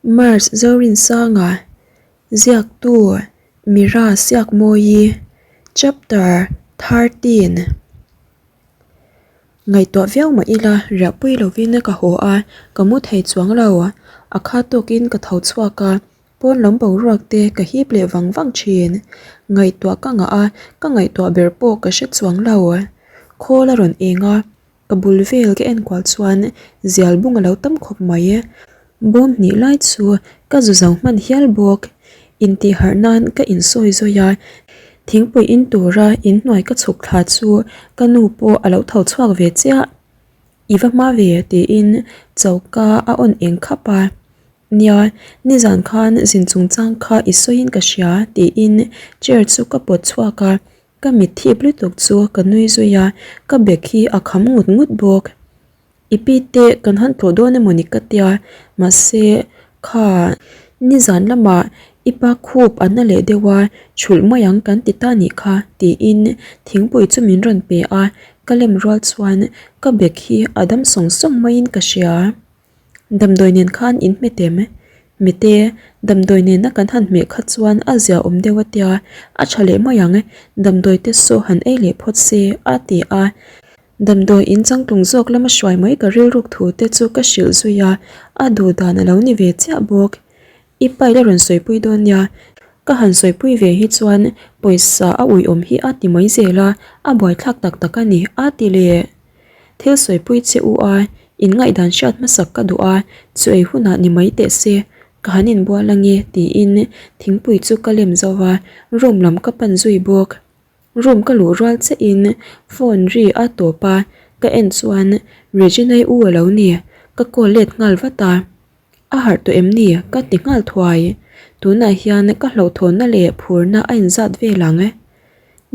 Mars Zorinsanga, Ziaktu, Mira Siakmawi, Chapter 13. Ngaihtuah viau mah ila riahpui lovin ka haw a, ka mu thei chuang lo. A kha tawkin ka tho chhuak a, pawn lam boruak te ka hip leh vang vang thin. Ngaihtuah ka ngah a, ka ngaihtuah ber pawh ka hre chuang lo. Khawl a rawn eng a. Ka bul vel ka enkual chuan zial bung a lo tam khawp mai. Bawm hnih lai chu ka zu zo hman hial bawk. Intih harh nan ka insawi zawi a, thingpui in tura inhnuai ka chhuk thla chu ka nu pawh a lo tho chhuak ve chiah. I va hma ve tiin choka a awn eng khap a. Nia, nizan khan zin chungchang kha i sawiin ka hria tiin chair chu ka pawt chhuak a. Ka mit thip lutuk chu ka nui zui a, ka bag hi a kham ngut ngut bawk. I pi te kan han tlawh dawn emaw ni ka tia, mahse kha nizan lamah i pa khup a na leh deuh a, chhulh mai ang kan ti ta nih kha tiin thingpui chu min rawn pe a, ka lem rual chuan ka bag hi a dam sawng sawng maiin ka hria. Damdawi nen khan in hmet em? Mite, damdawi nena kan han hmeh kha chuan a zia awm deuh a tia, a tha leh mai ang, damdawi te saw han ei leh phawt se, a ti a. Damdawi in changtlung zawk lama hruai mai ka rilruk thu te chu ka hrilh zui a, a duh dan a lo ni ve chiah bawk. I pile a rawn sawipui dawn nia, ka han sawipui ve hi chuan pawisa a uiawm hi a ti mai zel a, a buaithlak tak tak a ni, a ti leh. Thil sawipui che u a, in ngaihdan hriat hmasak ka duh a, chu ei hunah ni mai teh se, ka han inbual ange tiin thingpui chu ka lem zo va, room lam ka pan zui bawk. Room ka luh rual chiahin phone ri a tawp a, ka en chuan Regina-i u a lo ni, ka call let nghal vat a. A harh tawh em ni? Ka ti nghal thuai. Tunah hian ka hlauhthawnna leh phurna a inzat vel ang.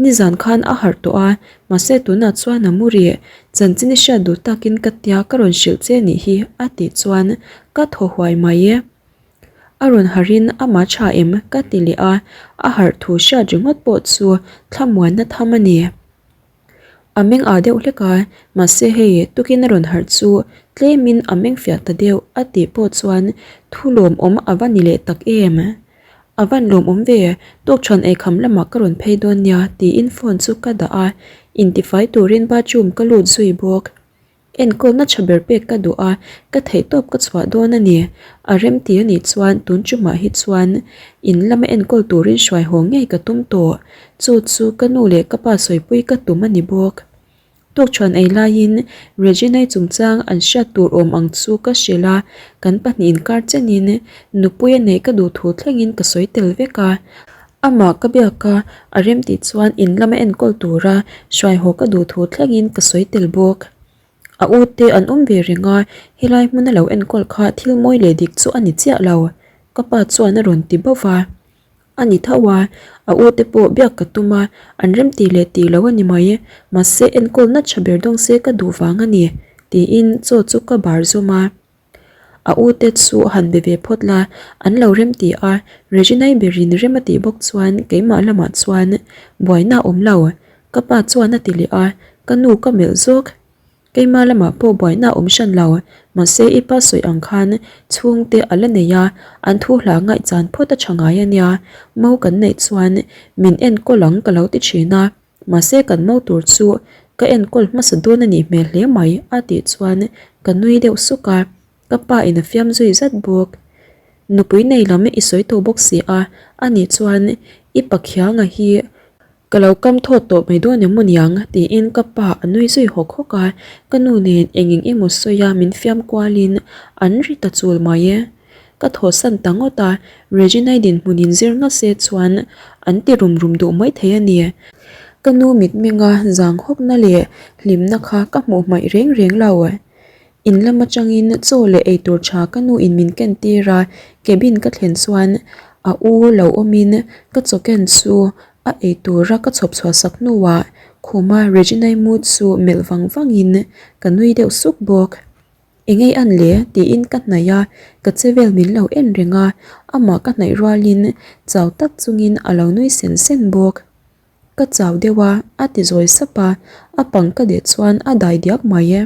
Nizan khan a harh tawh a, mahse tunah chuan a mu rih. Chanchin i hriat duh takin ka tia ka rawn hrilh che nih hi a tih chuan ka thaw huai mai. A rawn harhin amah tha em? Ka ti leh a, a harh thu hriat ringawt pawh chu thlamuanna tham a ni. A meng ah deuh hlek a, mahse hei tukin a rawn harh chu tlemin a meng fiah ta deuh a tih pawh chuan thu lawmawm a va ni leh tak em? A van lawmawm ve, tuakṭhuan eikham lamah ka rawn phei dawn nia tiin phone chu ka dah a, intifai turin bathroom ka lut zui bawk. Enkawlna tha ber pek ka duh a, ka theihtawp ka chhuah dawn a ni. A remti a nih chuan tun chumah hi chuan in lama enkawl turin hruai haw ngei ka tum tawh. Chu chu ka nu leh ka pa sawipui ka tum a ni bawk. Tuakṭhuan ei laiin Regina-i chungchang an hriat tur awm ang chu ka hrilh a, kan pahnih inkar chenin nupui a neih ka duh thu thlengin ka sawi tel vek a. Amah ka biak a, a remtih chuan in lama enkawl tura hruai haw ka duh thu thlengin ka sawi tel bawk. A u te an awm ve reng a, helai hmuna lo enkawl kha thil mawi leh dik chu a ni chiah lo, ka pa chuan a rawn ti bauh va. A ni tho a, a u te pawh biak ka tum a, an remtih leh tih lo a ni mai, mahse enkawl nat tha ber dawng se ka duh vang a ni, tiin chaw chu ka bar zawm a. A u te chu han be ve phawt la, an lo rem ti a, Reginai berin rem a tih bawk chuan keimah lamah chuan buaina a awm lo, ka pa chuan a ti leh a, ka nu ka melh zawk. Keimah lamah pawh buaina a awm hran lo, mahse i pa sawi ang khan chhungte a la nei a, an thu hla ngaihchan phawt a tha ngai a nia, mo kan neih chuan min enkawl ang ka lo ti thin a. Mahse kan mo tur chu ka enkawl hmasa dawn a nih hmel hle mai a tih chuan ka nui deuh suk a, ka pa in a fiam zui zat bawk. Nupui nei lam i sawi tawh bawk si a, a nih chuan i pa khianga hi ka lo kam thawt tawh mai dawn em maw niang tiin ka pa a nui zui hawk hawk a, ka nu nen eng eng emaw sawi a min fiam kualin an ri ta chul mai e. Ka thawhsan ta ngawt a, Regina-i dinhmun in zir ngat se chuan an ti rum rum duh mai thei a ni. Ka nu mitmenga zang hawkna leh hlimna kha ka hmuh hmaih reng reng lo. In lam atangin chaw leh eitur tha ka nu in min ken tir a, cabin ka thlen chuan a u lo awmin ka chaw ken chu a eitura ka chhawp chhuah sak hnuah khuma Regina-i mu chu melh vang vangin ka nui deuh suk bawk. Engei an le? tiin ka hnaih a, ka che vel min lo en reng a, amah ka hnaih rualin chau tak chungin a lo nui sen sen bawk. Ka chau deuh a, a ti zawi sap a, a pang ka deh chuan a dai diak mai e.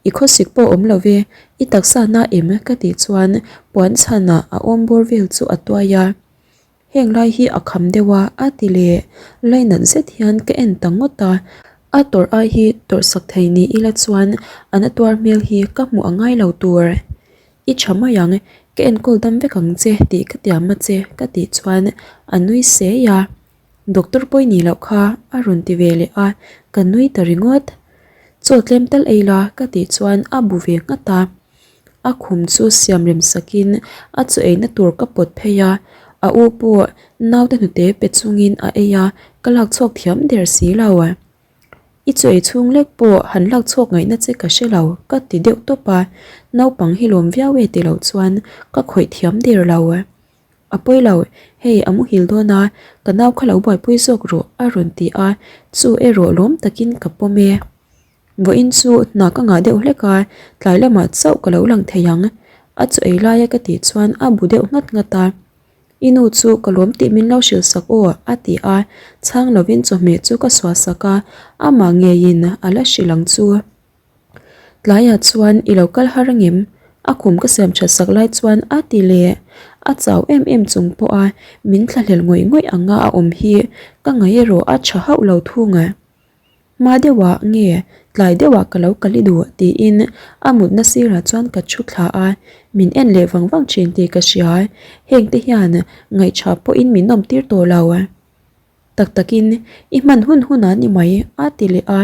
I khawsik pawh awm lo ve, i taksa na em? ka tih chuan puan chhanah a awm bawr vel chu a tuai a. Heng lai hi a kham deuh a, a ti leh. Lainat zet hian ka en ta ngawt a, a tawrh ai hi tawrh sak thei ni ila chuan a na tuar hmel hi ka hmuh a ngai lo tur. I tha mai ang, ka enkawl dam vek ang che tih ka tiam a che ka tih chuan a nui sei a. Doctor pawi ni loh kha a rawn ti ve leh a, ka nui ta ringawt. Chaw tlem tal ei la ka tih chuan a bu ve nghat a. A khum chu siam rem sakin a chaw eina tur ka pawt phei a, a u pawh naute hnute pe chungin a ei a, ka lak chhuak thiam der si lo. I chaw ei chhung lek pawh han lak chhuak ngaihna che ka hre lo ka ti deuh tawp a, naupang hi lawm viau e ti loh chuan ka khawih thiam der lo. A pawi lo, hei a muhil dawn a, ka nau kha lo buaipui zawk rawh a rawn ti a, chu erawh lawm takin ka pawm e. Vawiin chu hna ka ngah deuh hlek a, tlai lamah chauh ka lo lang thei ang. A chaw ei laia ka tih chuan a bu deuh nghat nghat a. I nu chu ka lawm tih min lo hrilh sak aw a ti a, chhang lovin chawhmeh chu ka suah sak a, amah ngeiin a la hrilh ang chu. Tlaiah chuan i lo kal har angem? A khum ka siam that sak lai chuan a ti leh. A chau em em chung pawh a min thlahlel ngawih ngawih anga a awm hi ka ngaih erawh a tha hauh lo thung a. Hma deuhah nge tlai deuhah ka lo kal i duh tiin a mutna sirah chuan ka thu thla a, min en leh vang vang thin tih ka hria. Heng te hian ngaihchah pawhin min awm tir tawh lo. Tak takin i hman hun hun a ni mai a ti leh a,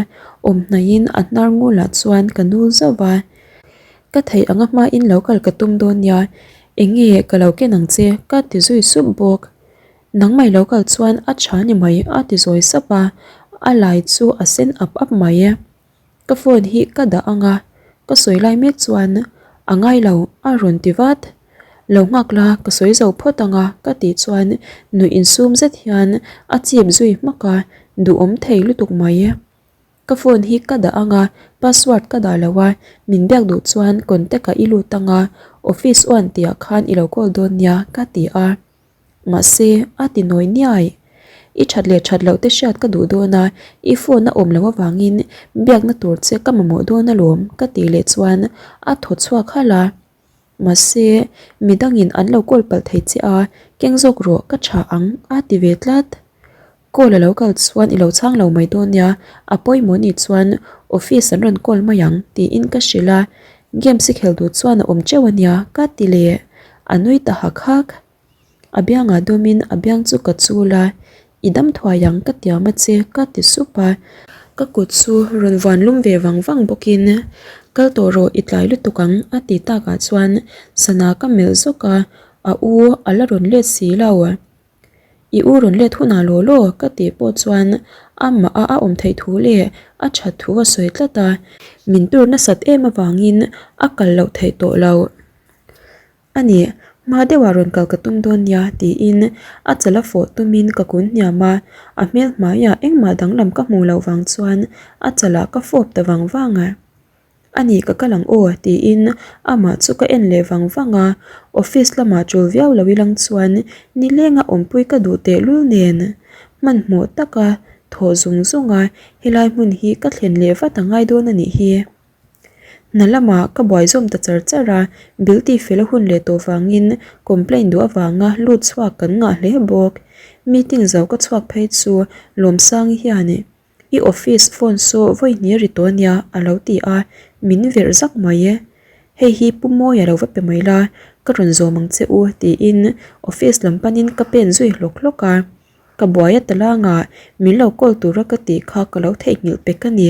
awm hnaihin a hnar ngulah chuan ka nul zauh va. Ka theih anga hmain lo kal ka tum dawn nia, eng nge ka lo ken ang che ka ti zui sup bawk. Nangmah i lo kal chuan a tha ni mai a ti zawi sap a, a lai chu a sen ap ap mai. Ka phone hi ka dah ang a, ka sawi lai mek chuan a ngai lo a rawn ti vat. Lo nghak la ka sawi zo phawt ang a ka tih chuan nuih insum zet hian a chip zui hmak a, duhawm thei lutuk mai. Ka phone hi ka dah ang a, password ka dah lo a, min biak duh chuan contact ah i lut ang a, office uan tihah khan i lo call dawn nia ka ti a. Mahse, a ti nawi niai. I that leh that loh te hriat ka duh dawn a, i phone a awm loh avangin biakna tur che ka mamawh dawn alawm ka tih leh chuan a thaw chhuak halh a. Mahse, midangin an lo call palh thei che a, keng zawk rawh ka tha ang a ti ve tlat. Call a lo kal chuan i lo chhang lo mai dawn nia, a pawimawh ni chuan office an rawn call mai ang tiin ka hrilh a, games i khel duh chuan a awm teuh a nia ka ti leh, a nui ta hak hak. A biangah dawmin a biang chu ka chul a, i dam thuai ang ka tiam a che ka ti sup a, ka kut chu rawn vuan lum ve vang vang bawkin kal tawh rawh i tlai lutuk ang a ti takah chuan sana ka melh zawk a, a u a la rawn let si lo. I u rawn let hunah law law ka tih pawh chuan amah a a awm theih thu leh a that thu a sawi tlat a, min tur nasat em avangin a kal loh theih tawh loh. A ni, hma deuhah rawn kal ka tum dawn nia tiin a chala fawh tumin ka kun hniam a, a hmel hmaiah engmah danglam ka hmuh loh vang chuan a chalah ka fawp ta vang vang a. A ni ka kal ang aw tiin amah chu ka en leh vang vang a, office lamah tul viau lo ilang chuan nilenga awmpui ka duh tehlul nen hmanhmawh taka thaw zung zung a, helai hmun hi ka thlen leh vat a ngai dawn a nih hi. Hna lamah ka buai zawm ta char char a, bill tihfel a hun leh tawh vangin complaint duh avanga lut chhuak kan ngah hle bawk. Meeting zo ka chhuak phei chu Lawmsangi hian I office phone saw vawi hnih ri tawh ania a lo ti a, min verh zak mai e. Hei hi Pu Mawia lo va pe mai la, ka rawn zawm ang che u tiin office lam panin ka pen zui hlawk hlawk a. Ka buai a talanga min lo call tura ka tih kha ka lo theihnghilh pek a ni.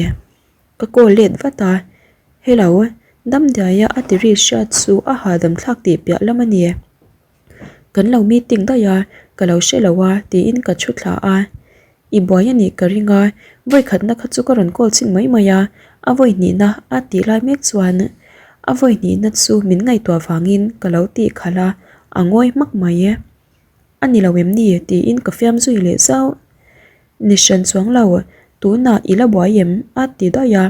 Ka call let vat a, Hello, Damdiaia a ti ri hriat chu a hahdam thlak tih piah lam a ni. Kan lo meeting daih a, ka lo hre lo a tiin ka thu thla a. I buai a nih ka ring a, vawi khatna kha chu ka rawn call chhin mai mai a, a vawi hnihna a tih lai mek chuan a vawi hnihna chu min ngaihtuah vangin ka lo tih khalh a, a ngawi hmak mai e. A ni lo em ni? tiin ka fiam zui leh zauh. Ni hran chuang lo, tunah i la buai em? a ti daih a,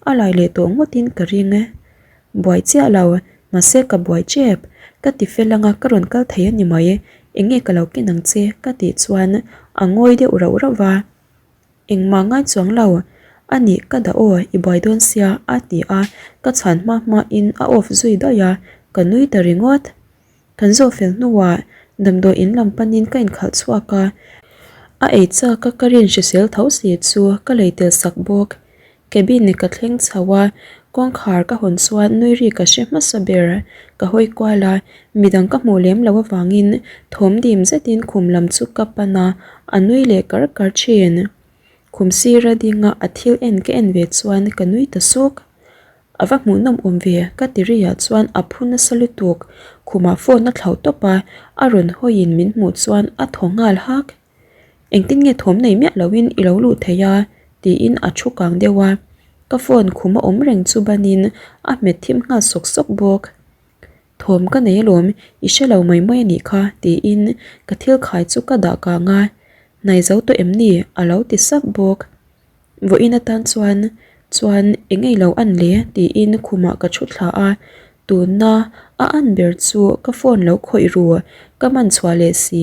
a lai leh tawh ngawtin ka ring e. Buai chiah lo, mahse ka buai tep, ka ti fel anga ka rawn kal thei a ni mai, eng nge ka lo ken ang che? ka tih chuan a ngawi deuh rauh rauh va. Engmah ngai chuang lo, A nih ka dah aw, i buai dawn sia a ti a, ka chhan hma hma in a off zui daih a, ka nui ta ringawt. Kan zawh fel hnuah damdawi in lam panin ka inkhalh chhuak a, a ei chak a ka rin hrisel tho si chu ka lei tel sak bawk. Cabin ka thleng chho a, kawngkhar ka hawn chuan nui ri ka hre hmasa ber. Ka hawi kual a, midang ka hmuh lem loh avangin thawm dim zetin khum lam chu ka pan a, a nui leh kar kar thin. Khum sira dinga a thil en ka en ve chuan ka nui ta suk. A va hmuhnawm awm ve, ka ti riah chuan a phu nasa lutuk. Khumah phone a thlauh tawp a, a rawn hawiin min hmuh chuan a thaw nghal hak. Engtin nge thawm nei miah loin i lo luh thei a? tiin a thu kang deuh a. Ka phone khum a awm reng chu banin a hmet thim nghal sawk sawk bawk. Thawm ka nei alawm, i hre lo mai mai a nih kha, tiin ka thil khai chu ka dah kang a. Hnai zo tawh em ni? a lo ti sap bawk. Vawiin atan chuan chuan eng ei lo an le tiin khumah ka thu thla a, tuna a an ber chu ka phone lo khawih ru, ka man chhuah leh si,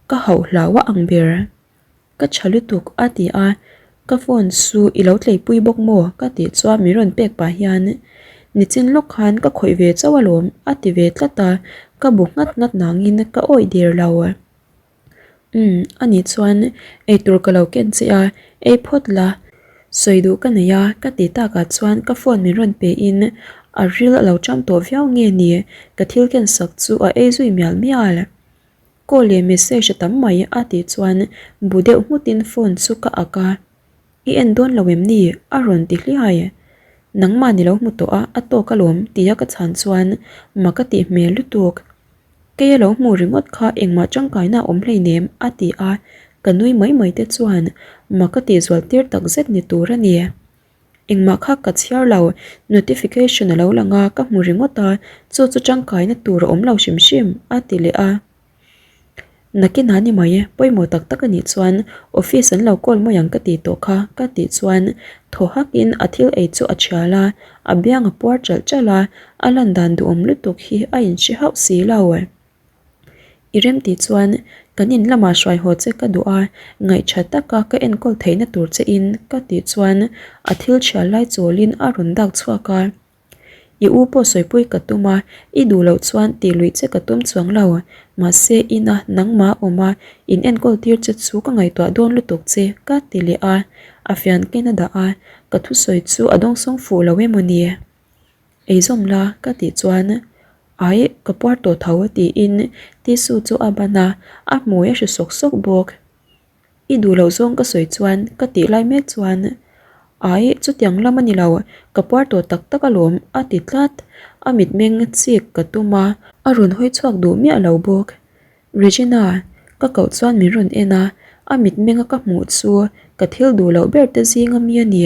ka hauh hlau a ang ber. Ka tha lutuk a ti a, ka phone chu i lo tleipui bawk maw ka tih chuan min rawn pek pah hian nichin lawk khan ka khawih ve chauh alawm a ti ve tlat a, ka bu nghat nghat nangin ka awih der lo. Umm, anih chuan eitur ka lo ken che a, ei phawt la, sawi duh ka nei a, ka ti takah chuan ka phone min rawn pe in a ril a lo cham tawh viau nge ni, ka thil ken sak chu a ei zui mial mial. Call leh message a tam mai a tih chuan bu deuh nghutin phone chu ka ak a, I en dawn lo em ni? a rawn ti hliai. Nangmah ni lo hmu tawh a, a tawk alawm tia ka chhan chuan mak a tih hmel lutuk. Kei a lo hmu ringawt kha engmah tangkaina a awm hleinem a ti a, ka nui mai mai te chuan mak a tih zual tir tak zet ni tur a ni. Engmah kha ka chhiar lo, notification a lo lang a, ka hmu ringawt a, chu chu tangkaina tur a awm lo hrim hrim a ti leh a. Nakinah ni mai, pawimawh tak tak a nih chuan office an lo call mai ang ka tih tawh kha ka tih chuan thaw hakin a thil ei chu a thial a, a biang a puar ṭalh ṭalh a, a lan dan duhawm lutuk hi a inhre hauh si lo. I rem tih chuan kan in lamah hruai haw che ka duh a, ngaihṭha taka ka enkawl theihna tur che in ka tih chuan a thil thial lai chawlin a rawn dak chhuak a. I u pawh sawipui ka tum a, i duh loh chuan tih luih che ka tum chuang lo. Mahse ina nangmah awm a, in enkawl tir che chu ka ngaihtuah dawn lutuk che ka ti leh a, a fian ken a dah a, ka thusawi chu a dawngsawng fuh lo emaw ni? Eizawm la ka tih chuan ai ka puar tawh tho tiin tissue chu a ban a, a hmui a hri sawk sawk bawk. I duh loh zawng ka sawi chuan ka tih lai mek chuan Ai chutiang lam a ni lo, ka puar tawh tak tak alawm a ti tlat. A mitmeng chik ka tum a, a rawn hawi chhuak duh miah lo bawk. Regina, ka koh chuan min rawn en a, a mitmenga ka hmuh chu ka thil duh loh ber te zinga mi a ni.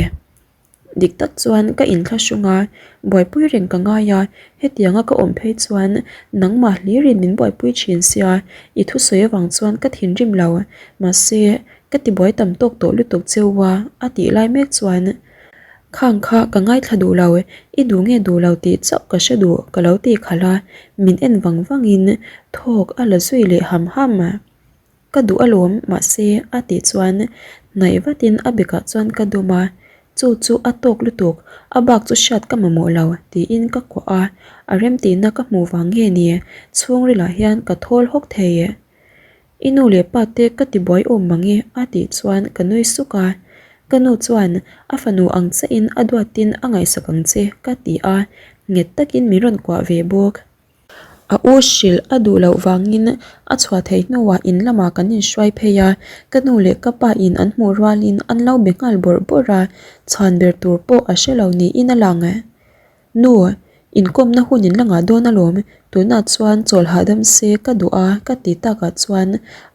Dik tak chuan ka inthlahrung a, buaipui reng ka ngai a, hetianga ka awm phei chuan nangmah hlirin min buaipui thin sia, i thusawi avang chuan ka thinrim lo, mahse ka tibuai tam tawk tawh lutuk cheu a, a tih lai mek chuan Khang kha ka ngaithla duh lo, i duh nge duh lo tih chauh ka hre duh ka lo ti khalh a, min en vang vangin thawk a la zui leh ham ham. Ka duh alawm mahse a tih chuan hnaih vatin a bekah chuan ka dum a, chu chu a tawk lutuk, a bak chu hriat ka mamawh lo tiin ka kuah a, a remtihna ka hmuh vang nge ni chhungrilah hian ka thawl hawk thei. I nu leh pa te ka ti buai awm mang e a tih chuan ka nui suk a, ka nu chuan a fanu ang chiahin a duatin a ngaihsak ang che ka ti a, nghet takin min rawn kuah ve bawk. A u hrilh a duh loh vangin a chhuah theih hnuah in lamah kan inhruai phei a, ka nu leh ka pa in an hmuh rualin an lo be nghal bawrh bawrh a, chhan ber tur pawh a hre lo niin a lang. Nu, inkawmna hun in la ngah dawn alawm, tunah chuan chawl hahdam se ka duh a ka ti takah chuan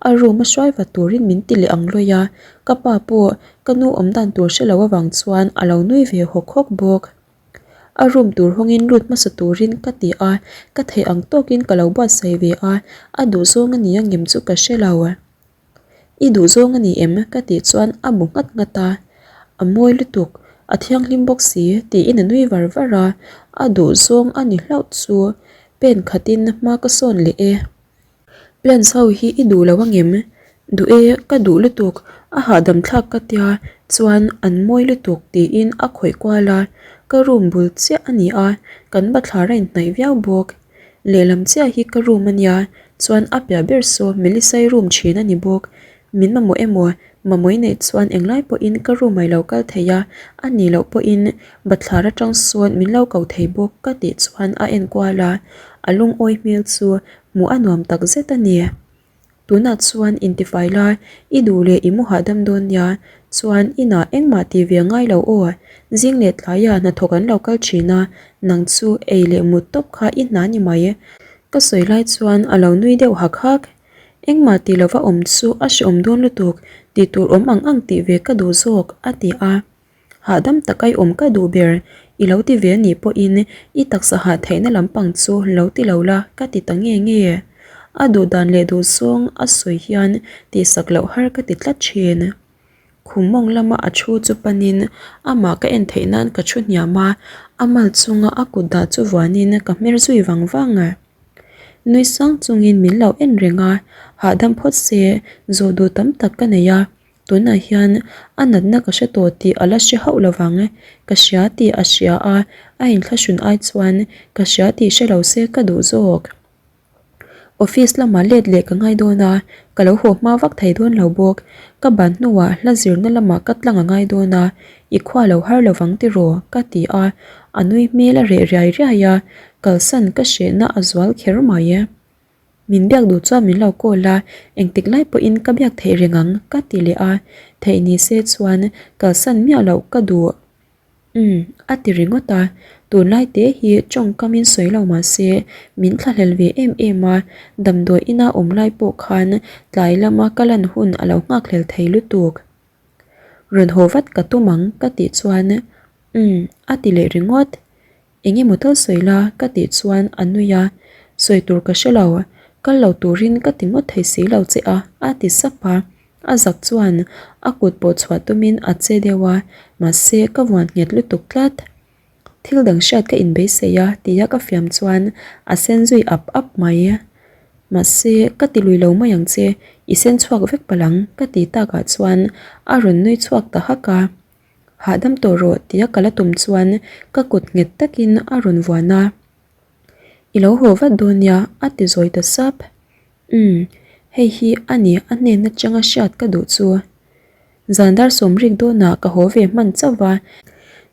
a room a hruai vat turin min ti leh ang lawi a, ka pa pawh ka nu awm dan tur hre lo avang chuan a lo nui ve hawk hawk bawk. A room tur hawngin lut hmasa turin ka ti a, ka theih ang tawkin ka lo buatsaih ve a, a duhzawng a ni a ngem chu ka hre lo. I duhzawng a ni em? ka tih chuan a bu nghat nghat a, a mawi lutuk, a thianghlim bawk si tiin a nui var var a, a duhzawng a ni hlauh chu pen khatin hma ka sawn leh e. Plans ho hi i duh lo angem? Duh e, ka duh lutuk, a hahdam thlak ka tia, chuan an mawi lutuk tiin a khawih kual a, ka room bul chiah a ni a, kan bathlar a inhnaih viau bawk. Lehlam chiah hi ka room a nia, chuan a piah ber saw Melissa-i room thin a ni bawk. Min mamawh emaw, mamawh i neih chuan englai pawhin ka room ah i lo kal thei a, a nih loh pawhin bathlar atang sawn min lo ko thei bawk ka tih chuan a en kual a, a lungawi hmel chu hmuh a nuam takzet a ni. Tunah chuan intifai la, i duh leh i mu hahdam dawn nia, chuan inah engmah tih ve ngai lo aw, zing leh tlaiah hnathawk an lo kal thin a, nang chu ei leh mut tawp kha i hna ni mai. Ka sawi lai chuan a lo nui deuh hak hak. Engmah tih lova awm chu a hreawm dawn lutuk, tih tur awm ang ang tih ve ka duh zawk, a ti a. Hahdam taka i awm ka duh ber, i lo ti ve anih pawhin i taksa hah theihna lampang chu lo ti lo la ka ti ta nge nge. A duh dan leh duh zawng a sawi hian tihsak loh har ka ti tlat thin. Khum mawng lama a thu chu panin amah ka en theih nan ka thu hniam a, a mal chunga a kut dah chu vuanin ka hmer zui vang vang. Nui sang chungin min lo en reng a, hahdam phawt se zawh duh tam tak ka nei a, Tunah hian a natna ka hre tawh tih a la hre hauh lovang. Ka hria tih a hria a, a inthlahrun ai chuan ka hria tih hre lo se ka duh zawk. Office lamah let leh ka ngai dawn a, ka lo haw hma vak thei dawn lo bawk. Ka ban hnuah hla zirna lamah ka tlang a ngai dawn a, i khua lo har lovang tiraw? ka ti a, a nui hmel a reh riai riai a, kalsan ka hrehna a zual kher mai. Min biak duh chuan min lo call a, engtik lai pawhin ka biak theih reng ang ka ti leh a, theih ni se chuan kalsan miah loh ka duh. Umm a ti ringawt a, tunlai te hi tawngkamin sawi lo mah se min thlahlel ve em em a, damdawi ina awm lai pawh khan tlai lama ka lan hun a lo nghakhlel thei lutuk. Rawn haw vat ka tum ang ka tih chuan umm a ti leh ringawt. Eng emaw tal sawi la ka tih chuan a nui a, sawi tur ka hre lo, kal lo turin ka ti ngawt thei si lo che a, a ti sap a, a zak chuan a kut pawh chhuah tumin a che deuh a, mahse ka vuan nghet lutuk tlat. Thil dang hriat ka inbeisei a tia ka fiam chuan a sen zui ap ap mai. Mahse ka ti lui lo mai ang che, i sen chhuak vek palh ang ka ti takah chuan a rawn nui chhuak ta hak a. Hahdam tawh rawh tia ka la tum chuan ka kut nghet takin a rawn vuan a. I lo haw vat dawn nia a ti zawi ta sap. Umm, hei hi a ni a hnen atanga hriat ka duh chu. Zan dar sawmrik dawnah ka haw ve hman chauh va,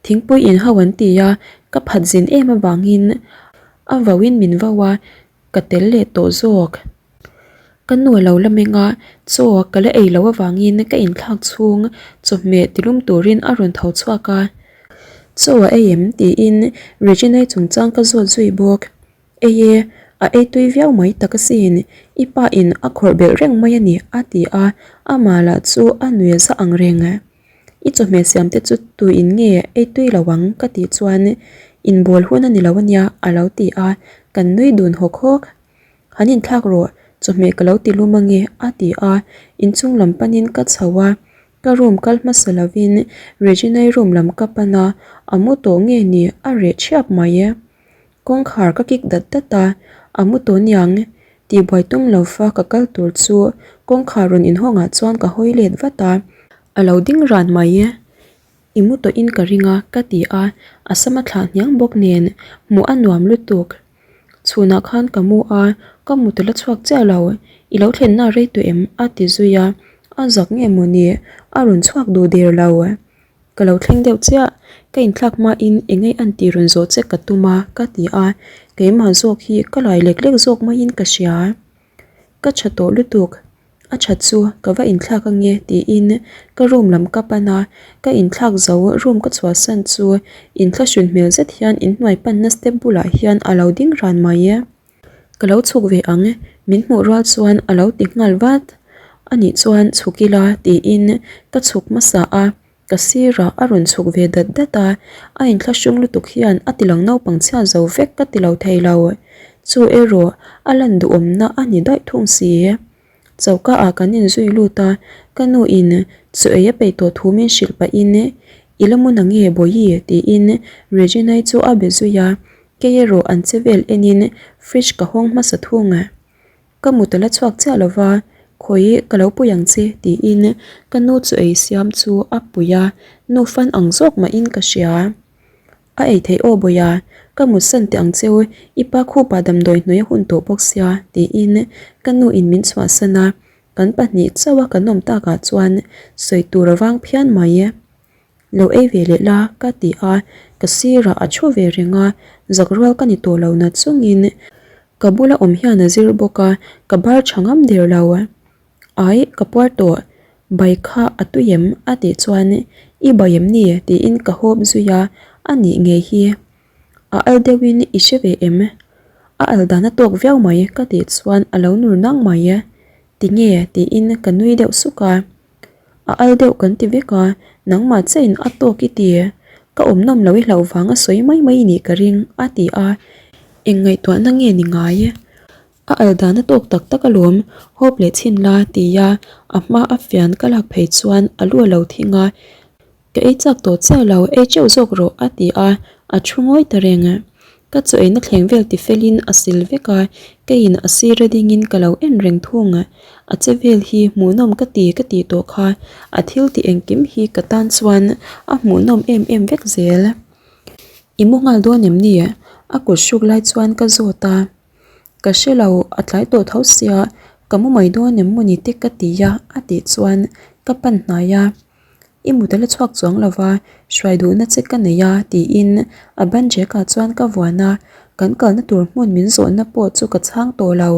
thingpui in ho an ti a, ka phat zin em avangin a vauin min vau a, ka tel leh tawh zawk. Ka nu a lo la meng a, chaw ka la ei loh avangin ka inthlak chhung chawhmeh tilum turin a rawn tho chhuak a. Chaw a ei em? tiin Regina-i chungchang ka zawt zui bawk. Ei e, a ei tui viau mai tak asin, i pa in a khawrh belh reng mai a ni a ti a, amah lah chu a nui a za ang reng. I chawhmeh siam te chu tuin nge ei tui lo ang ka tih chuan inbawl hun a ni lo ania a lo ti a, kan nui dun hawk hawk. Han inthlak rawh, chawhmeh ka lo ti lum ange a ti a, inchung lam panin ka chho a, ka room kal hmasa lovin Regina-i room lam ka pan a, a mu tawh nge ni a reh thiap mai e. Kawngkhar ka kik dat dat a, a mu tawh niang tihbuai tum lo fa ka kal tur chu kawngkhar rawn inhawng ah chuan ka hawi let vat a, a lo ding ran mai e. I mu tawhin ka ring a ka ti a, a sam a thlah hniang bawk nen hmuh a nuam lutuk. Chhunah khan ka mu a, ka mut a la chhuak chiah lo, i lo thlenna rei tawh em? a ti zui a, a zak nge maw ni, a rawn chhuak duh der lo. Ka lo thleng deuh chiah, ka inthlak hmain eng ei an tih rawn zawh che ka tum a ka ti a, keimah zawk hi ka lai lek lek zawk maiin ka hria. Ka tha tawh lutuk, A that chu ka va inthlak ange tiin ka room lam ka pan a, ka inthlak zo room ka chhuahsan chu inthlahrun hmel zet hian inhnuai panna step bulah hian a lo ding ran mai e. Ka lo chhuk ve ang, min hmuh rual chuan a lo ti nghal vat. Anih chuan chhuk ila tiin ka chhuk hmasa a. Ka sirah a rawn chhuk ve dat dat a, a inthlahrung lutuk hian a ti lang naupang chhia zo vek ka ti lo thei lo. Chu erawh a lan duhawmna a ni daih thung si. Choka ah kan inzui lut a, ka nu in chaw ei a peih tawh thu min hrilh pahin I la mu na nge Bawihi? tiin Regina-i chu a be zui a, kei erawh an che vel enin fridge ka hawng hmasa thung. Ka mut a la chhuak chiah lo va, Khawi ka lo pui ang che tiin ka nu chu ei siam chu a pui a, nu fan ang zawk mahin ka hria. A ei theih aw Bawia, ka mutsan teh ang cheu, i pa khupa damdawi hnuai a hun tawh bawk sia tiin ka nu in min chhuahsan a, kan pahnih chauh a kan awm takah chuan sawi tur a vang phian mai. Lo ei ve leh la ka ti a, ka sirah a thu ve reng a, zak rual ka ni tawh lo na chungin ka bula awm hian a zir bawk a, ka bar tha ngam der lo. Ai, ka puar tawh, bai kha a tui em? a tih chuan I bai em ni? tiin ka hawp zui a, a nih ngei hi. A al deuhin i hre ve em? A al dan a tawk viau mai ka tih chuan a lo nur nang mai. Tinge? tiin ka nui deuh suk a. A al deuh kan ti vek a, nangmah chain a tawk i ti. Ka awm nawm lo i hlauh vang a sawi mai mai nih ka ring, a ti a. Eng ngaihtuahna nge ni ngai? A al dan a tawk tak tak alawm, hawp leh chhin la, ti a, a hma a fian ka lak phei chuan a lu a lo thing a. Ka ei chak tawh chiah lo, ei teuh zawk rawh a ti a, a thu ngawi ta reng. Ka chaw eina thleng vel ti felin a sil vek a, keiin a sira dingin ka lo en reng thung. A che vel hi hmuhnawm ka ti ka tih tawh kha, a thil tih engkim hi ka tan chuan a hmuhnawm em em vek zel. I mu nghal dawn em ni? A kut hruk lai chuan ka zawt a. Ka hre lo, a tlai tawh tho sia, ka mu mai dawn em mawni te ka ti a, a tih chuan ka pan hnai a. I mut a la chhuak chuang lo va, hruai duhna che ka nei a tiin a ban rek ah chuan ka vuan a, kan kalna tur hmun min zawhna pawh chu ka chhang tawh lo.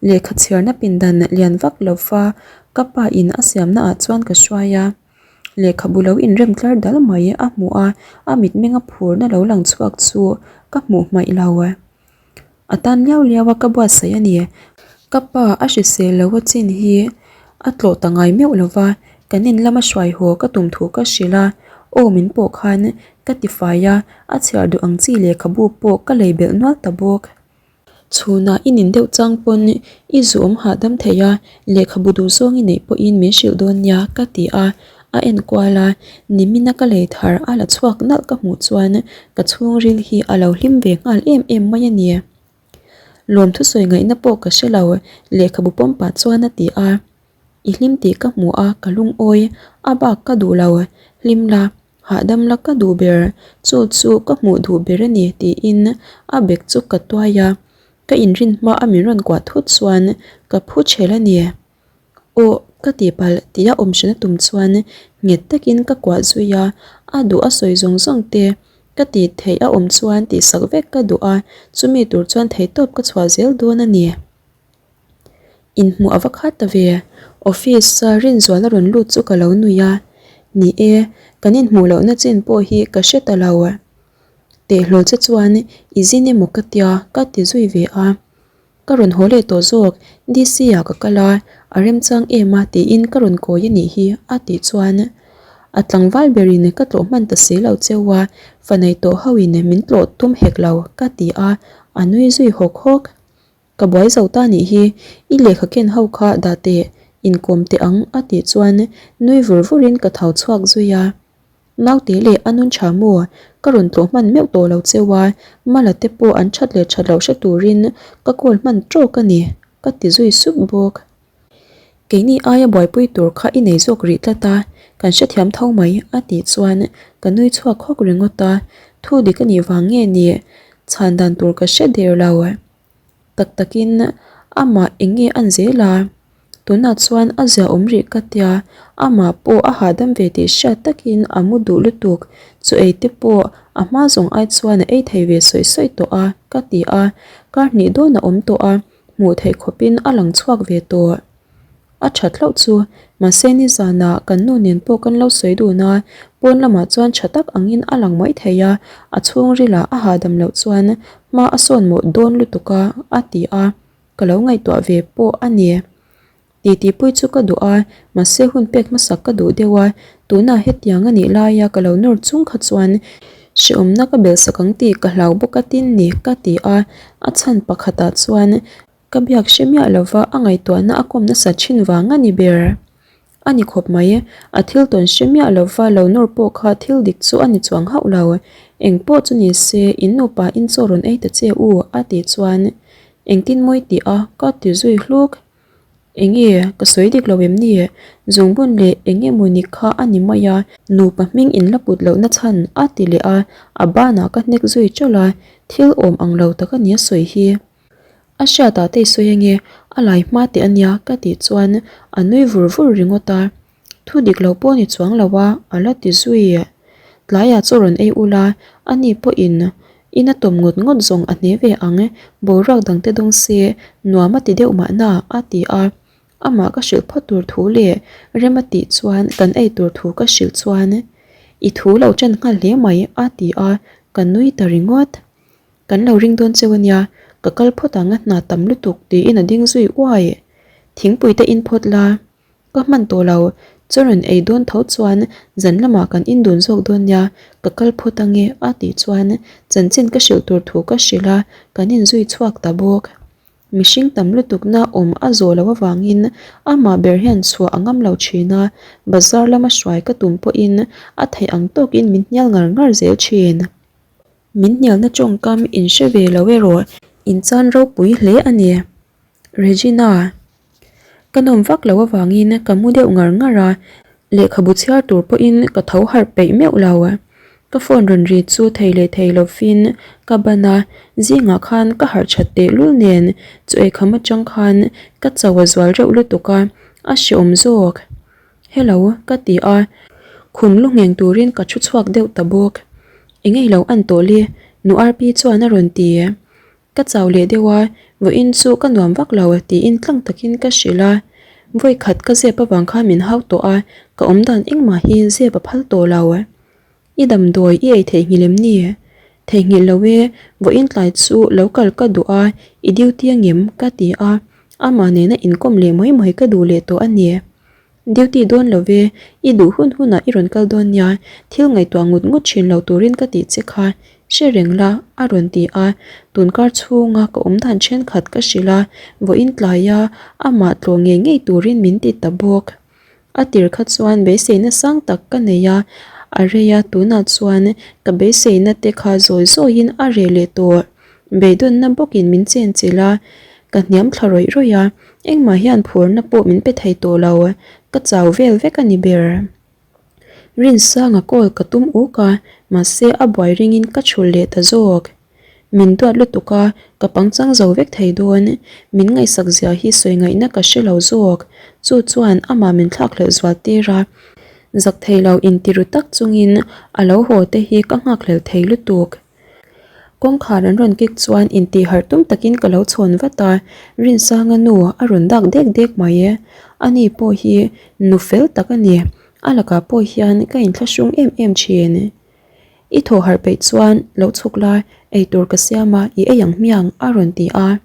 Lehkha chhiarna pindan lian vak lo va ka pa in a siamna ah chuan ka hruai a, lehkhabu lo inrem tlar dal mai a hmuh a, a mitmenga phurna lo lang chhuak chu ka hmuh hmaih lo. A tan liau liau a ka buatsaih a ni. Ka pa a hrisel lo a chin hi a tlawh ta ngai meuh lo va, kan in lama hruai haw ka tum thu ka hrilh a, aw min pawh khan ka ti fai a, a chhiar duh ang chi lehkhabu pawh ka lei belh nual ta bawk. Chhunah i nin deuh chang pawn i zuawm hahdam thei a, lehkhabu duh zawng i neih pawhin min hrilh dawn nia ka ti a, a enkual a, nimina ka lei thar a la chhuak nalh ka hmuh chuan ka chhungril hi a lo hlim ve nghal em em mai a ni. Lawm thusawi ngaihna pawh ka hre lo, lehkhabu pawm pah chuan a ti a, I hlim tih ka hmu a, ka lungawi, a bak ka duh lo, hlim la, hahdam la ka duh ber, chu chu ka hmuh duh ber a ni tiin a bag chu ka tuai a, ka inrin hma a min rawn kuah thut chuan ka phu chhel a ni. Aw, ka tihpalh tia awm hran a tum chuan nghet takin ka kuah zui a, a duh a sawi zawng zawng te ka tih theih a awm chuan tihsak vek ka duh a, chumi tur chuan theihtawp ka chhuah zel dawn a ni. Inhmuh a va khat ta ve, office a Rinzuala rawn lut chu ka lo nui a, ni e, kan inhmuh lohna chin pawh hi ka hre ta lo. Tehhlawl che chuan i zin emaw ka tia ka ti zui ve a. Ka rawn haw leh tawh zawk, DC ah ka kal a, a remchang em a tiin ka rawn kawi a nih hi a tih chuan a tlangval berin ka tlawh hman ta si lo cheu a, fa nei tawh ho in min tlawh tum hek lo ka ti a, a nui zui hawk hawk. Ka buai zo ta nih hi, i lehkha ken ho kha dah teh, inkawm teh ang a tih chuan nui vur vurin ka tho chhuak zui a. Naute leh a nun tha maw? Ka rawn tlawh hman meuh tawh lo cheu a, Mala te pawh an that leh that loh hre turin ka call hman tawk a ni, ka ti zui sup bawk. Keini aia buaipui tur kha i nei zawk rih tlat a, kan hrethiam tho mai, a tih chuan ka nui chhuak hawk ringawt a, thu dik a nih vang nge ni chhan dan tur ka hre der lo. Tak takin amah eng nge an zel a, tunah chuan a zia awm rih ka tia, amah pawh a hahdam ve tih hriat takin a mu duh lutuk, chu ei te pawh a hma zawng ai chuan a ei thei ve sawi sawi tawh a ka ti a, kar hnih dawn a awm tawh a, hmuh theih khawpin a lang chhuak ve tawh. A that hlauh chu, mahse nizanah kan nu nen pawh kan lo sawi dun a, pawn lamah chuan tha tak angin a lang mai thei a, a chhungrilah a hahdam loh chuan hma a sawn mawh dawn lutuk a, a ti a, ka lo ngaihtuah ve pawh a ni. Titipui chu ka duh a, mahse hun pek hmasak ka duh deuh a, tunah hetiang a nih laia ka lo nawr chung kha chuan hrehawmna ka belhsak ang tih ka hlau bawk a tin ni ka ti a, a chhan pakhatah chuan Ka biak hre miah lova a ngaihtuahna a kawm nasa thin vang a ni ber. A ni khawp mai, a thil tawn hre miah lova lo nawr pawh kha thil dik chu a ni chuang hauh lo. Eng pawh chu ni se, in nupa in chaw rawn ei ta che u, a tih chuan, Engtin mawi tih a, ka ti zui hluk. Enge, ka sawi dik lo em ni? Zungbun leh eng emaw ni kha a ni mai a, nupa hming in la put lohna chhan a ti leh a, a banah ka hnek zui ṭalh a, thil awm ang lo tak a ni a sawi hi. A hriatah te i sawi ange, a lai hma teh a nia ka tih chuan a nui vur vur ringawt a. Thu dik lo pawh ni chuang lo a, a la ti zui. Tlaiah chaw rawn ei ula, ani pawhin in a tawm ngawt ngawt zawng a hne ve ang, boruak dangte dawng se nuam a ti deuh mahna a ti a. Amah ka hrilh phawt tur thu leh rem a tih chuan kan ei tur thu ka hrilh chuan i thu lo ṭan nghal hle mai a ti a, ka nui ta ringawt. Kan lo ring dawn cheu ania, ka kal phawt ang a hna tam lutuk tiin a ding zui uai. Thingpui te in phawt la. Ka hman tawh lo, chaw rawn ei dawn tho chuan zan lamah kan indun zawk dawn nia, ka kal phawt ange a tih chuan chanchin ka hrilh tur thu ka hrilh a, kan inzui chhuak ta bawk. Mihring tam lutukna awm a zawh loh avangin amah ber hian chhuah a ngam lo thin a, bazar lama hruai ka tum pawhin a theih ang tawkin min hnial ngar ngar zel thin. Min hnialna tawngkam inhre ve lo erawh inchan ropui hle a ni. Regina. Ka nawm vak loh avangin ka mu deuh ngar ngar a, lehkhabu chhiar tur pawhin ka tho harh peih meuh lo. Ka phone rawn ri chu thei leh thei lovin ka ban a, zingah khan ka harh that tehlul nen chu eikham atang khan ka cho a zual reuh lutuk a, a hreawm zawk. Hello ka ti a, khum lu ngheng turin ka thu chhuak deuh ta bawk. Engei lo an tawh le, nu Arpi chuan a rawn ti. Ka chau leh deuh a, vawiin chu ka nuam vak lo tiin tlang takin ka hrilh a. Vawi khat ka zep avang khan min hau tawh a, ka awm dan engmah hi zep a phal tawh lo. I damdawi i ei theihnghilh em ni? Theihnghilh lo e, vawiin tlai chu lo kal ka duh a, i duty a ngem? ka ti a, amah nena inkawm leh mai mai ka duh leh tawh a ni. Duty dawn lo ve, i duh hun hunah i rawn kal dawn nia, thil ngaihtuah ngut ngut thin lo turin ka tih che kha, hre reng la, a rawn ti a, tunkar chhunga ka awm dan thenkhat ka hrilh a, vawiin tlaia amah tlawh ngei ngei turin min ti ta bawk. A tir kha chuan beiseina sang tak ka nei a, a rei a, tunah chuan ka beiseina te kha zawi zawiin a reh leh tawh. Beidawnna bawkin min chenchilh a, ka hniam thla rawih rawih a, engmah hian phurna pawh min pe thei tawh lo, ka chau vel vek a ni ber. Rinsanga call ka tum uk a, mahse a buai ringin ka chhul leh ta zawk. Min duat lutuk a, ka pangchang zo vek thei dawn, min ngaihsak zia hi sawi ngaihna ka hre lo zawk, chu chuan amah min thlakhlelh zual tir a, zak thei lo intiru tak chungin a lo haw te hi ka nghakhlel thei lutuk. Kawngkhar an rawn kik chuan intih harh tum takin ka lo chhawn vat a, Rinsanga nu a rawn dak dek dek mai e. Ani pawh hi nu fel tak a ni, a lakah pawh hian ka inthlahrung em em thin. I thaw harh peih chuan lo chhuk la, eitur ka siam a, i ei ang hmiang a rawn ti a.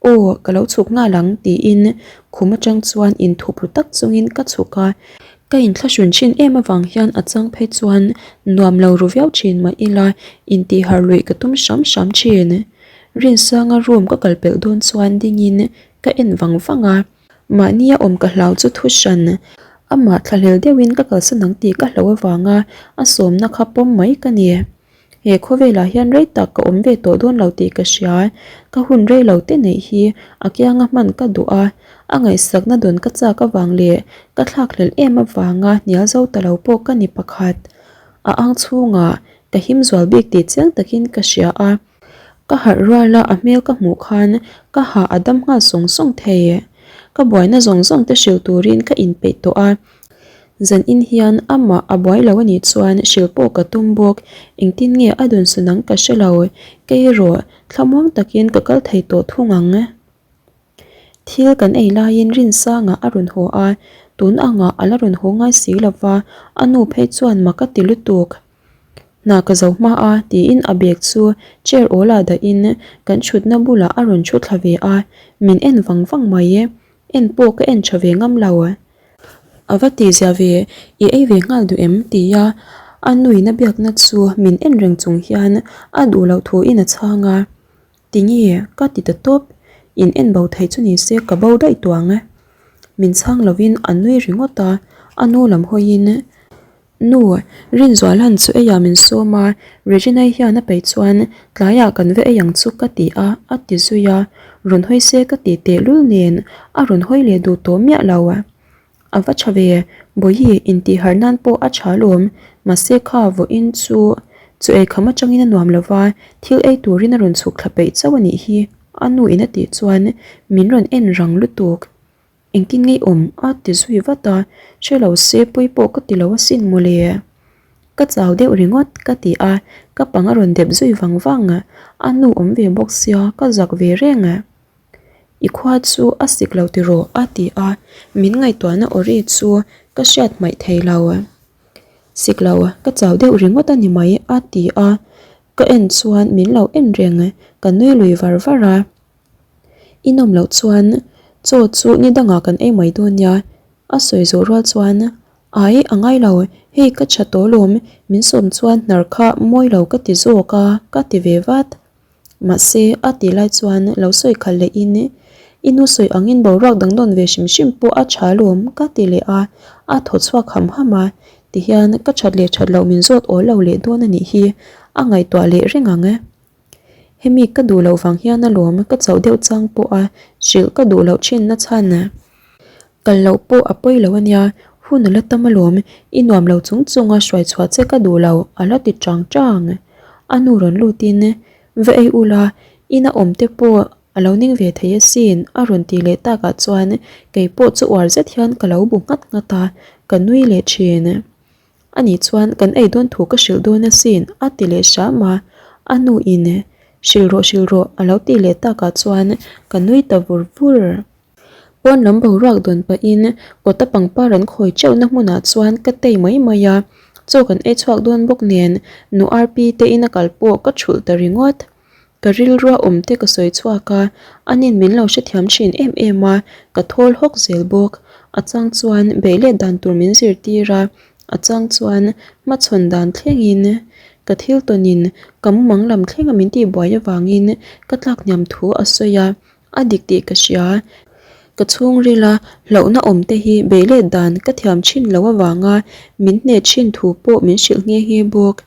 Aw, ka lo chhuk nghal ang tiin khum atang chuan inthup ru tak chungin ka chhuk a, ka inthlahrun thin em avang hian a chang phei chuan nuam lo ru viau thin mah ila intihharh luih ka tum hram hram thin. Rinsanga room ka kal pelh dawn chuan dingin ka en vang vang a, mahnia awm ka hlau chu thu hran, amah thlahlel deuhin ka kalsan ang tih ka hlauh avanga a sawmna kha pawm mai ka ni. He khawvelah hian rei tak ka awm ve tawh dawn lo tih ka hria, ka hun rei lo te neih hi a kianga hman ka duh a, a ngaihsakna dawn ka chak avang leh ka thlakhlelh em avanga hnial zo ta lo pawh ka ni pakhat. A ang chhungah ka him zual bik tih chiang takin ka hria a, ka harh ruala a hmel ka hmuh khan ka hah a dam nghal sawng sawng thei. Ka buaina zawng zawng te hrilh turin ka inpeih tawh a, Zan in hian amah a buai lo anih chuan hrilh pawh ka tum bawk, engtin nge a dun sun ang ka hre lo, kei erawh thlamuang takin ka kal thei tawh thung ang. Thil kan ei laiin Rinsanga a rawn haw a, tun angah a la rawn haw ngai si lova, a nu phei chuan mak a ti lutuk. Hna ka zo hma a tiin a bag chu chair awl ah dahin kan thutna bulah a rawn thu thla ve a, min en vang vang mai. En pawh ka en tha ve ngam lo. A va tih zia ve, i ei ve nghal duh em? tia a nuina biakna chu min en reng chung hian a duh loh thuin a chhang a. Tinge? ka ti ta tawp. In en bo theih chu ni se ka bo daih tuang. Min chhang lovin a nui ringawt a, a nu lam hawiin. Nu, Rinzuala'n chu eiah min sawm a, Regina-i hian a peih chuan tlaiah kan va ei ang chu ka ti a, a ti zui a. Rawn hawi se ka tih tehlul nen a rawn hawi leh duh tawh miah lo. A va tha ve, Bawihi intih harh nan pawh a tha alawm, mahse kha vawiin chu chu eikham atangin a nuam lo va, thil ei turin a rawn chhuk thla peih chauh a nih hi, a nu in a tih chuan min rawn en rang lutuk. Engtin ngei awm a ti zui vat a, hre lo se pawi pawh ka ti lo asin mawle. Ka chau deuh ringawt ka ti a, ka pang a rawn dep zui vang vang, a nu awm ve bawk sia ka zak ve reng. I khua chu a sik lo tiraw? a ti a, min ngaihtuahna aw ri chu ka hriat hmaih thei lo. Sik lo, ka chau deuh ringawt a ni mai a ti a, ka en chuan min lo en reng, ka nui lui var var a. I nawm loh chuan chaw chu ni dangah kan ei mai dawn nia, a sawi zawh rual chuan Ai a ngai lo, hei ka tha tawh lawm, min sawm chuan hnar kha mawi lo ka ti zawk a ka ti ve vat. Mahse, a tih lai chuan lo sawi khalh leh in, I nu sawi angin boruak dang dawn ve hrim hrim pawh a tha alawm ka ti leh a, a thaw chhuak ham ham a, tihian ka that leh that loh min zawt awl lo leh dawn a nih hi, a ngaihtuah leh reng ang e. Hemi ka duh loh vang hian alawm ka chauh deuh chang pawh a hrilh ka duh loh thin na chhan. Kal loh pawh a pawi lo a nia, hun a la tam alawm, i nuam lo chung chung a hruai chhuah che ka duh lo a la ti chang chang. A nu rawn lutin, Va ei ula, ina awm te pawh a lo ning ve thei asin a rawn ti leh takah chuan kei pawh chu uar zet hian ka lo bu nghat nghat a, ka nui leh thin. Ani chuan kan ei dawn thu ka hrilh dawn asin a ti leh hram a, a nu in hrilh rawh hrilh rawh a lo tih leh takah chuan ka nui ta vur vur. Pawn lam boruak dawn pahin kawta pangpar an khawi teuhna hmunah chuan ka tei mai mai a, chaw kan ei chhuak dawn bawk nen nu Arpi te ina kal pawh ka thulh ta ringawt. Ka rilrua awm te ka sawi chhuak a, anin min lo hrethiam thin em em a, ka thawl hawk zel bawk. A chang chuan beih let dan tur min zirtir a, a chang chuan hmachhawn dan thlengin ka thil tawnin ka mumang lam thlenga min tihbuai avangin ka tlak hniam thu a sawi a, a dik tih ka hria. Ka chhungrila hlauhna awm te hi beih let dan ka thiam thin lo avanga min hneh thin thu pawh min hrilh nghe nghe bawk.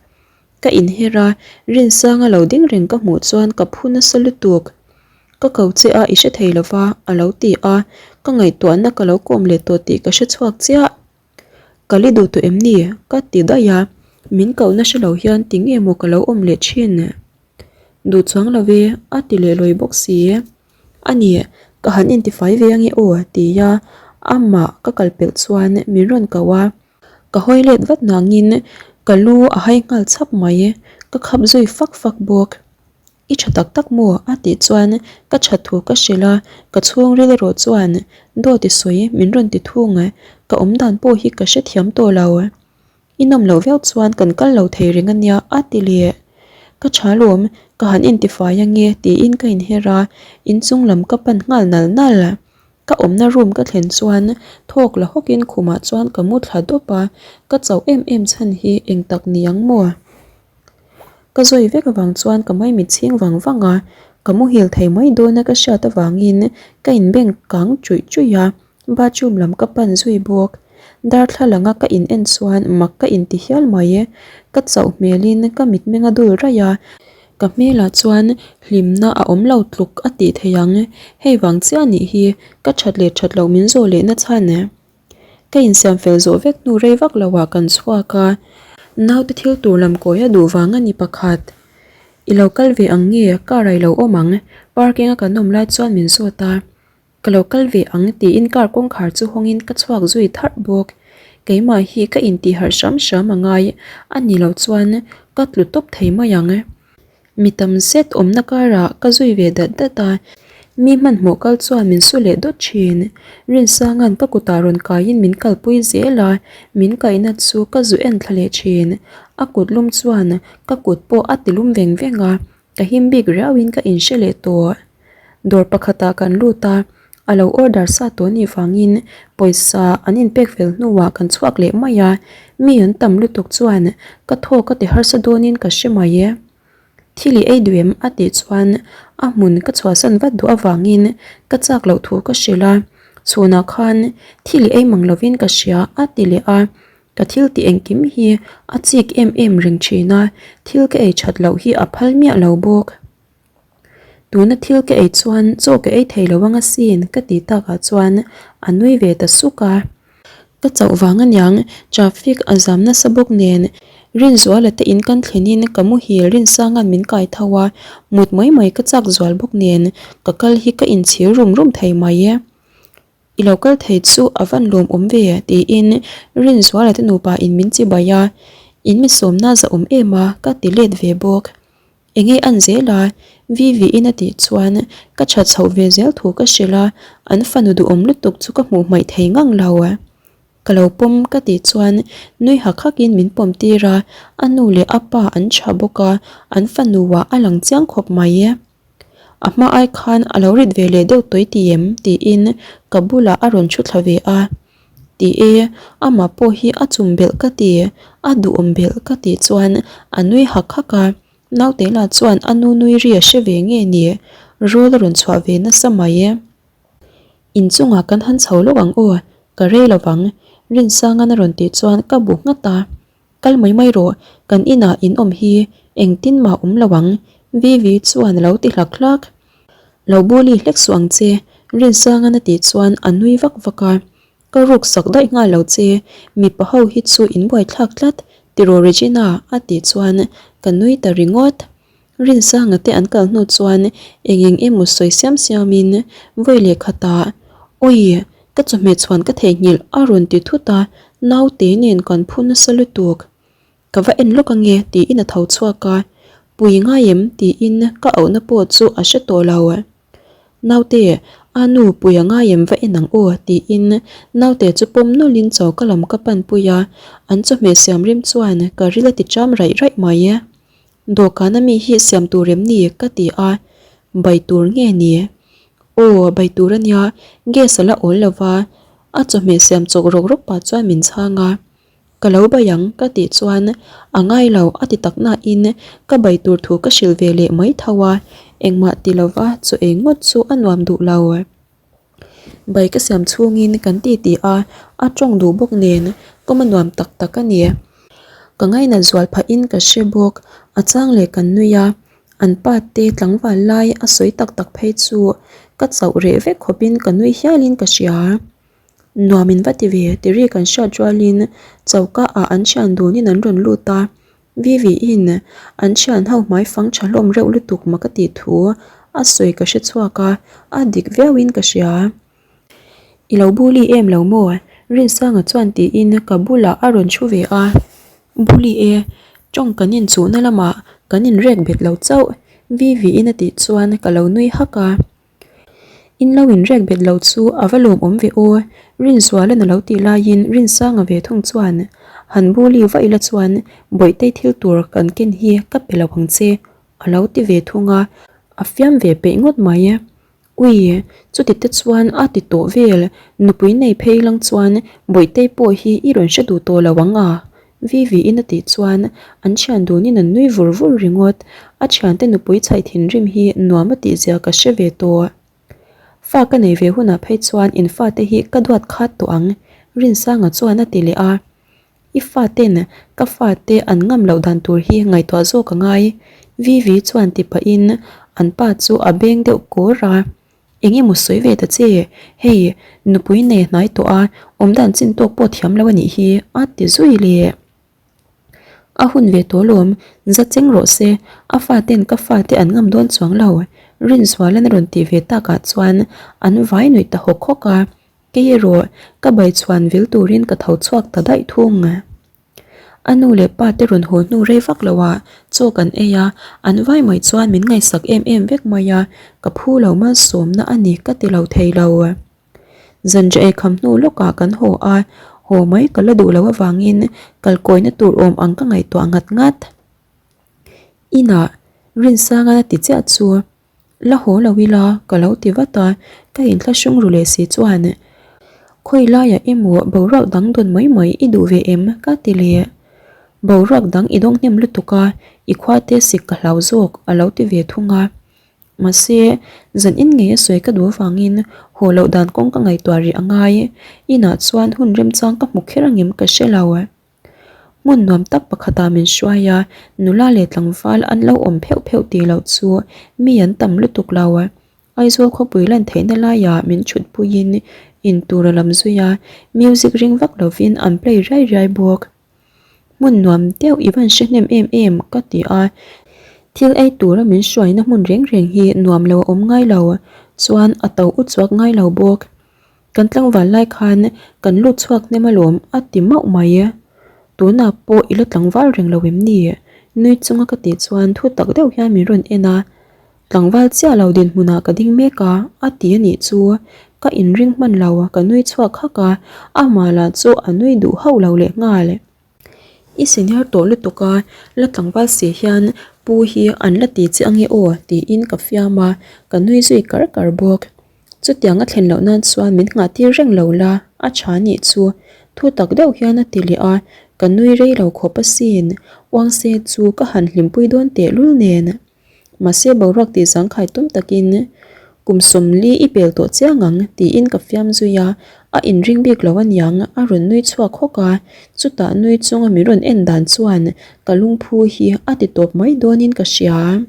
Ka inher a, Rinsanga lo ding reng ka hmuh chuan ka phu nasa lutuk. Ka ko che a, i hre thei lova, a lo ti a, ka ngaihtuahna ka lo kawm leh tawh tih ka hre chhuak chiah. Ka li duh tawh em ni? Ka ti daih a, min kohna hre lo hian ti nge maw ka lo awm leh thin? Duh chuang lo e, a ti leh lawi bawk si. A ni, ka han intifai ve ange aw, ti a, amah ka kal pelh chuan min rawn ko a. Ka hawi let vat nangin ka lu a hai nghal chhap mai, ka khap zui fak fak bawk. I tha tak tak maw? a tih chuan ka that thu ka hrilh a, ka chhungril erawh chuan dawt i sawi min rawn ti thung, ka awm dan pawh hi ka hrethiam tawh lo. I nawm loh viau chuan kan kal lo thei reng a nia a ti leh. Ka tha lawm, ka han intifai ange tiin ka inher a, inchung lam ka pan nghal nal nal. Ka awmna room ka thlen chuan thawk la hawkin khumah chuan ka mu thla dawp a, ka chauh em em chhan hi eng tak ni ang maw? Ka zawi vek avang chuan ka maimit chhing vang vang a, ka muhil thei mai dawna ka hriat avangin ka inbeng kang chuih chuih a, bathroom lam ka pan zui bawk. Darthlalanga ka in en chuan mak ka inti hial mai, ka chauh hmelin ka mitmeng a dul raih a, Ka hmelah chuan hlimna a awm lo tluk a tih theih ang, hei vang chiah nih hi ka that leh that loh min zawh lehna chhan. Ka insiam fel zawh vek hnu rei vak lo ah kan chhuak a, naute thil tur lam kawi a duh vang a ni pakhat. I lo kal ve ang nge car ah i lo awm ang, parking a kan awm lai chuan min zawt a. Ka lo kal ve ang tiin car kawngkhar chu hawngin ka chhuak zui tharh bawk. Keimah hi ka intih harh hram hram a ngai a ni loh chuan ka tlu tawp thei mai ang. Mi tam zet awmna karah ka zui ve dat dat a, mi hmanhmawh kal chuan min su leh dawt thin. Rinsanga'n ka kutah rawn kaiin min kalpui zel a, min kaihna chu ka zu en thla leh thin. A kut lum chuan ka kut pawh a ti lum veng veng a, ka him bik riauin ka inhre leh tawh. Dawr pakhatah kan lut a, a lo order sa tawh anih vangin pawisa an inpek fel hnuah kan chhuak leh mai a, mi an tam lutuk chuan ka thaw ka ti harsa dawnin ka hre mai e. Thil i ei duh em? a tih chuan a hmun ka chhuahsan vat duh avangin ka chak loh thu ka hrilh a, chhunah khan thil i ei mang lovin ka hria a ti leh a. Ka thil tih engkim hi a chik em em reng thin a, thil ka ei that loh hi a phal miah lo bawk. Tuna thil ka ei chuan chaw ka ei thei lo ang asin ka tih takah chuan a nui ve ta suk a. Ka chauh vang aniang traffic a zam nasa bawk nen Rinzuala te in kan thlenin ka muhil Rinsanga'n min kai tho a, mut mai mai ka chak zual bawk nen ka kal hi ka inchhir rum rum thei mai e. I lo kal thei chu a van lawm awm ve tiin Rinzuala te nupa in min chibai a, in mi sawmna za awm em a ka ti let ve bawk. Enge an zel a? Vivi in a tih chuan ka that chhoh ve zel thu ka hrilh a, an fanu duhawm lutuk chu ka hmuh hmaih thei ngang lo. Ka lo pawm ka tih chuan nui hak hak in min pawm tir a, a nu leh a pa an tha bawk a, an fanu ah a lang chiang khawp mai. A hma ai khan a lo rit ve leh deuh tawih ti em? tiin ka bulah a rawn thu thla ve a. Ti e, amah pawh hi a chum belh ka ti, a duhawm belh ka tih chuan a nui hak hak a. Naute lah chuan a nu nui ri a hre ve nge ni, rawl a rawn chhuah ve nasa mai e. Inchungah kan han chho lawk ang aw, ka rei lovang, Rinsanga'n a rawn tih chuan ka bu nghat a. Kal mai mai rawh, kan inah in awm hi engtin mah awm lo ang, Vivi chuan a lo ti hlak hlak. Lo bully hlek suh ang che, Rinsanga'n a tih chuan a nui vak vak a. Ka ruk sak daih nghal lo che, mipa ho hi chu in buaithlak tlat, tiraw Regina? a tih chuan ka nui ta ringawt. Rinsanga te an kal hnu chuan eng eng emaw sawi siam siamin vawi leh khatah, Awi, ka chawhmeh chhuan ka theihnghilh a rawn ti thut a, naute nen kan phu nasa lutuk. Ka va en lawk ange tiin a tho chhuak a, Pui ngai em? tiin ka auhna pawh chu a hre tawh lo. Naute, a nu pui a ngai em va en ang aw tiin naute chu pawm nawlhin choka lam ka pan pui a, an chawhmeh siam rim chuan ka ril a ti cham raih raih mai. Dawhkan a mi hi siam tur em ni? ka ti a, bai tur nge ni? Aw, bai tur a nia, gas a la awl lo va, a chawhmeh siam chawk rawk rawk pah chuan min chhang a. Ka lo bai ang ka tih chuan a ngai lo a ti tak nain ka bai tur thu ka hrilh ve leh mai tho a, engmah ti lova chaw ei ngawt chu a nuam duh lo. Bai ka siam chhungin kan ti ti a, a tawng duh bawk nen kawm a nuam tak tak a ni. Ka ngainat zual phahin ka hre bawk, a chang leh kan nui a, an pa te tlangval lai a sawi tak tak phei chu ka chauh reh vek khawpin ka nui hialin ka hria. Nuam in va ti ve ti ri kan hriat rualin choka ah an thian dunin an rawn lut a, Vivi in an thian ho hmai fang tha hlawm reuh lutuk mak a tih thu a sawi ka hre chhuak a, a dik viauin ka hria. I lo bully em lo maw? Rinsanga chuan tiin ka bulah a rawn thu ve a, Bully e, tawng kan inchuhna lamah kan inrek bet lo chauh Vivi in a tih chuan ka lo nui hak a. In lo inrek bet lo chu a va lawmawm ve aw, Rinzuala'n a lo tih laiin Rinsanga ve thung chuan, Han bully va ila chuan Bawihtei thil tur kan ken hi ka pe lo ang che a lo ti ve thung a, a fiam ve peih ngawt mai. Ui, chuti te chuan a ti tawh vel, nupui nei phei lang chuan Bawihtei pawh hi i rawn hre duh tawh lo ang a? Viviin a tih chuan an thian dunin an nui vur vur ringawt. A thiante nupui chhaih thinrim hi nuam a tih zia ka hre ve tawh. Fa ka nei ve hunah phei chuan in fate hi ka duat khat tawh ang, Rinsanga chuan a ti leh a. I faten ka fate an ngam loh dan tur hi ngaihtuah zawk a ngai, Vivi chuan ti pahin an pa chu a beng deuh kawr a. Eng emaw sawi ve ta che, hei nupui nei hnai tawh a, awmdan chin tawk pawh thiam lo a nih hi, a ti zui leh. A hun ve tawh lawm, za cheng rawh se, a faten ka fate an ngam dawn chuang lo, Rinzuala'n a rawn tih ve takah chuan an vai nuih ta hawk hawk a, kei erawh ka baichhuan vil turin ka tho chhuak ta daih thung. A nu leh pa te rawn haw hnu rei vak lo ah chaw kan ei a, an vai mai chuan min ngaihsak em em vek mai a, ka phu lo malsawmna a ni ka ti lo thei lo. Zanriah ei kham hnu lawk ah kan haw a, haw mai ka la duh lo avangin kalkawina tur awm ang ka ngaihtuah ngat ngat. Inah Rinsangan a ti chiah chu La haw lo ila ka lo ti vat a, ka inthlahrung ru leh si chuan Khawi laiah emaw boruak dang dawn mai mai i duh ve em? ka ti leh. Boruak dang i dawng hnem lutuk a, i khua te sik ka hlau zawk a lo ti ve thung a. Mahse, zan in ngei a sawi ka duh avangin haw loh dan kawng ka ngaihtuah rih a ngai. Inah chuan hun remchang ka hmu kher angem ka hre lo. Hmun nuam tak pakhatah min hruai a, nula leh tlangval an lo awm pheuh pheuh tih loh chu mi an tam lutuk lo. Aizawl khawpui lan theihna laiah min thutpuiin in tur a lam zui a, music ring vak lovin an play riai riai bawk. Hmun nuam deuh i van hre hnem em em ka ti a, thil ei tura min hruaina hmun reng reng hi nuam lo a awm ngai lo, chuan a to u chuak ngai lo bawk. Kan tlangval lai khan kan lut chhuak hnem alawm a ti mauh mai. Tunah pawh i la tlangval reng lo em ni? Nui chunga ka tih chuan thu tak deuh hian min rawn en a, Tlangval chiah lo dinhmunah ka ding mek a, a ti a nih chu. Ka inring hman lo, ka nui chhuak hak a, amah lah chu a nui duh hauh lo leh nghal. I senior tawh lutuk a, la tlangval si hian pu hi an la ti che ange aw tiin ka fiam a, ka nui zui kar kar bawk. Chutiang a thlen loh nan chuan min nghah tir reng lo la, a tha nih chu. Thu tak deuh hian a ti leh a, ka nui rei lo khawp asin, uangse chu ka han hlimpui dawn tehlul nen. Mahse boruak tih zangkhai tum takin kum sawmli i pel tawh chiang ang tiin ka fiam zui a, a inring bik lo aniang a rawn nui chhuak hawk a, chutah nui chunga min rawn en dan chuan ka lungphu hi a ti tawp mai dawnin ka hria.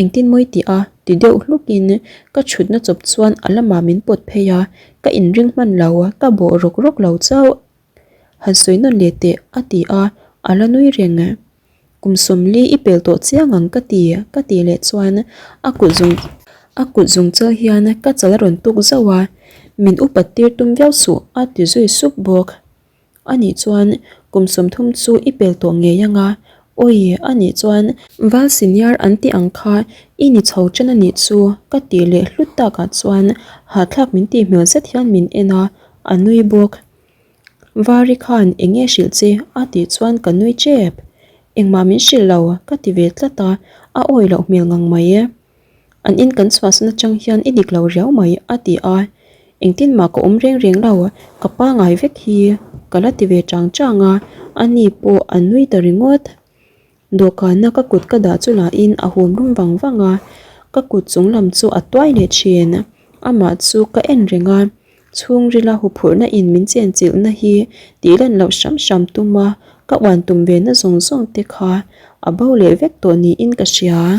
Engtin mawi tih a ti deuh hlukin ka thutna chawp chuan a lamah min pawt phei a, ka inring hman lo ka bawh rawk rawk lo chauh. Han sawi nawn leh teh a ti a, a la nui reng. Kum sawmli i pel tawh chiang ang ka ti ka tih leh chuan a kut zung a kut zung chal hian ka chal a rawn tuk zauh a, min upat tir tum viau suh a ti zui sup bawk. Anih chuan kum 30 chu i pel tawh ngei ang a, awi anih chuan Val senior an tih ang kha i ni chho chen anih chu ka tih leh hlut takah chuan hahthlak min tih hmel zet hian min en a, a nui bawk. Vari khan eng nge hrilh che a tih chuan ka nui tep. Engmah min hrilh lo ka ti ve tlat a, a awi loh hmel ngang mai e. An in kan chhuahsan atang hian i dik lo riau mai a ti a, engtin mah ka awm reng reng lo, ka pangai vek hi ka la ti ve chang chang a, ani pawh a nui ta ringawt. Dawhkana ka kut ka dah chu lahin a hum rum vang vang a, ka kut chung lam chu a tuai leh thin. Amah chu ka en reng a, chhungrila huphurhna in min chenchilhna hi tih lan loh hram hram tum a, ka uan tum ve na zawng zawng te kha a bo leh vek tawh niin ka hria.